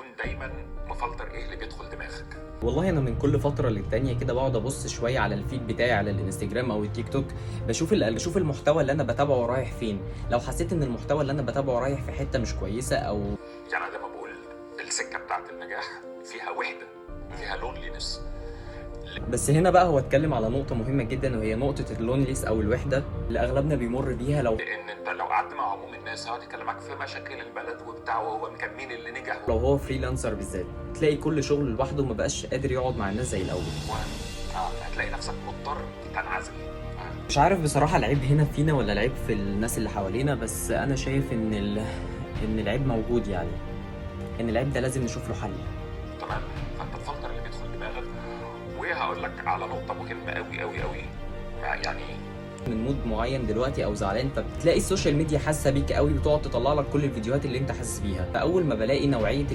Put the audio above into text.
تكون دايما مفلتر ايه اللي بيدخل دماغك. والله انا من كل فترة للتانيه كده بقعد ابص شوية على ال feed بتاعي على الانستجرام او التيك توك، بشوف المحتوى اللي انا بتابعه رايح فين. لو حسيت ان المحتوى اللي انا بتابعه رايح في حتة مش كويسة او يعني انا لما بقول السكة بتاعت النجاح فيها وحده، فيها loneliness. بس هنا بقى هو اتكلم على نقطة مهمة جدا، وهي نقطة ال loneliness او الوحدة اللي اغلبنا بيمر بيها. لو لان انت لو قعدت مع عموم الناس هيقعد يتكلم معاك في مشاكل البلد وبتاع، وهو كان مين اللي نجح. لو هو freelancer بالذات، تلاقي كل شغل لوحده، ما بقاش قادر يقعد مع الناس زي الاول. هتلاقي نفسك مضطر تنعزل. مش عارف بصراحة العيب هنا فينا ولا العيب في الناس اللي حوالينا، بس أنا شايف إن العيب موجود، يعني إن العيب ده لازم نشوف له حل. تمام، فانت تفلتر اللي بيدخل دماغك. وهقول لك على نقطة مهمة قوي قوي قوي يعني من mood معين دلوقتي او زعلان، فبتلاقي ال social media حاسه بيك قوي وتقعد تطلع لك كل الفيديوهات اللي انت حاسس بيها. فاول ما بلاقي نوعية